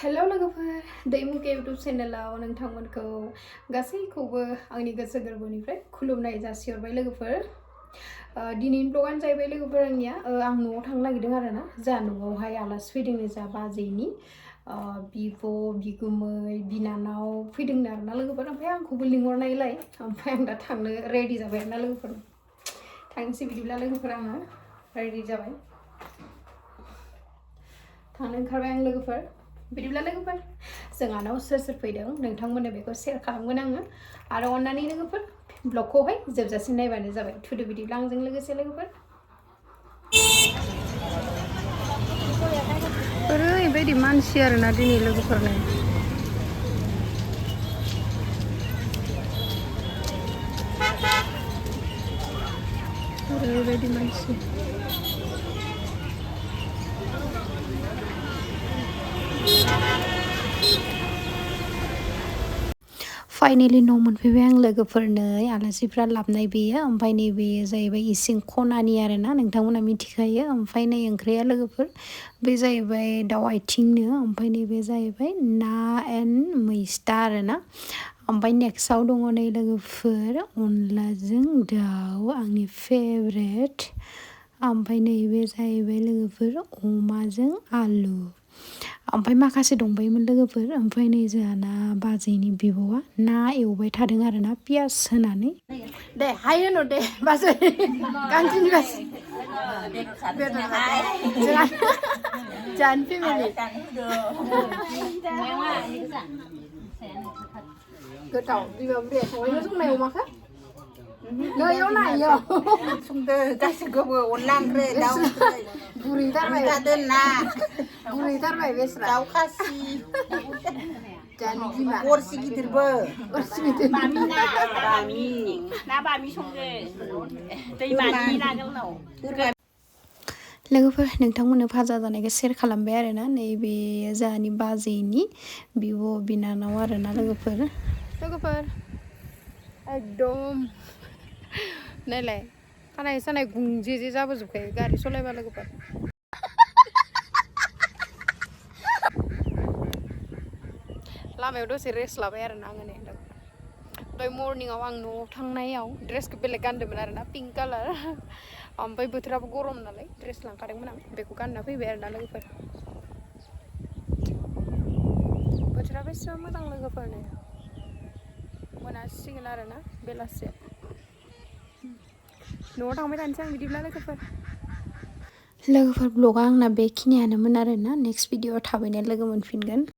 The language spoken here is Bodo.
हेलो लोगोफोर दैमुके यूट्यूब चेनेलाव नोंथांमोनखौ गासैखौबो आंनि गोसो गोरबोनिफ्राय खुलुमनाय जासिहरबाय लोगोफोर दिनैनि ब्लगानो जाहैबाय लोगोफोर आंनिया आं न'आव थांनो नागिरदों आरोना जा न'आवहाय आलासि फैदोंनो जा बाजैनि बिब' बिगुमै बिनानाव फैदोंनो आरोना लोगोफोर ओमफ्राय आंखौबो लिंहरनायलाय ओमफ्राय आं दा थांनो रेडि जाबाय आरोना लोगोफोर थांनोसै बिदिब्ला लोगोफोर आङो रेडि जाबाय थांनो ओंखारबाय आं लोगोफोर बिदिब्ला लोगोफोर जोंहानाव सोर सोर फैदों नोंथांमोननो बेखौ शेयार खालामगोन आङो आरो अन्नानै लोगोफोर ब्लगखौहाय जोबजासिम नायबानो जाबाय थुदो बिदिब्ला आंजों लोगोसे लोगोफोर ओरैबायदि मानसि आरोना दिनै लोगोफोरनो ओरैबायदि मानसि फाइनेलि न' मोनफैबाय आं लोगोफोरनो आलासिफ्रा लाबोनाय बेयो ओमफ्राय नैबेयो जाहैबाय इसिं खनानि आरोना नोंथांमोना मिथिखायो ओमफ्राय नै ओंख्रिया लोगोफोर बे जाहैबाय दाउ आथिंनो ओमफ्राय नैबे जाहैबाय ना एन्ड मैस्था आरोना ओमफ्राय नेक्स्टआव दङ नै लोगोफोर अनलाजों दाउ आंनि फेभरेट ओमफ्राय नैबे जाहैबाय लोगोफोर अमाजों आलु ओमफ्राय माखासे दंबायोमोन लोगोफोर ओमफ्राय नै जोंहाना बाजैनि बिब'आ ना एवबाय थादों आरोना पियास होनानै दे हाय होनो दे बाजै गांसेनि बाजै जान फेमिलि गोथाव बिमा बुरैया संनायखौ संनाय अमाखौ नैयाव नायो संदो गासैखौबो अनला ओंख्रि दाउ ओंख्रि बुरैथारबाय दोनना बुरैथारबाय बेस्रा दाउ खासि जानि बिमा गरसि गिदिरबो गरसि गिदिर बामि ना बामि संदो दैमानि ना गोलाव लोगोफोर नोंथांमोननो भाजा जानायखौ शेयार खालामबाय आरोना नैबे जोंहानि बाजैनि बिब' बिनानाव आरोना लोगोफोर एकदम नायलाय खानाय सानाय गुंजे जाबोजोबखायो गारि सालायबा लोगोफोर लामायाव दसे रेस्ट लाबाय आरोना आङो नै दहाय मर्निंआव आं न'आव थांनायाव ड्रेसखौ बेलेग गानदोंमोन आरोना पिंक कालार ओमफ्राय बोथोराबो गरम नालाय ड्रेस लांखादोंमोन आं बेखौ गानना फैबाय आरोना लोगोफोर बोथोराबो एसेबां मोजां लोगोफोरनो मोनासिगोन आरोना बेलासे न'आव थांबाय थानोसै आं बिदिब्ला लोगोफोर ब्लगा आंना बेखिनियानोमोन आरोना नेक्स्ट भिडिअआव थाबैनो लोगो मोनफिनगोन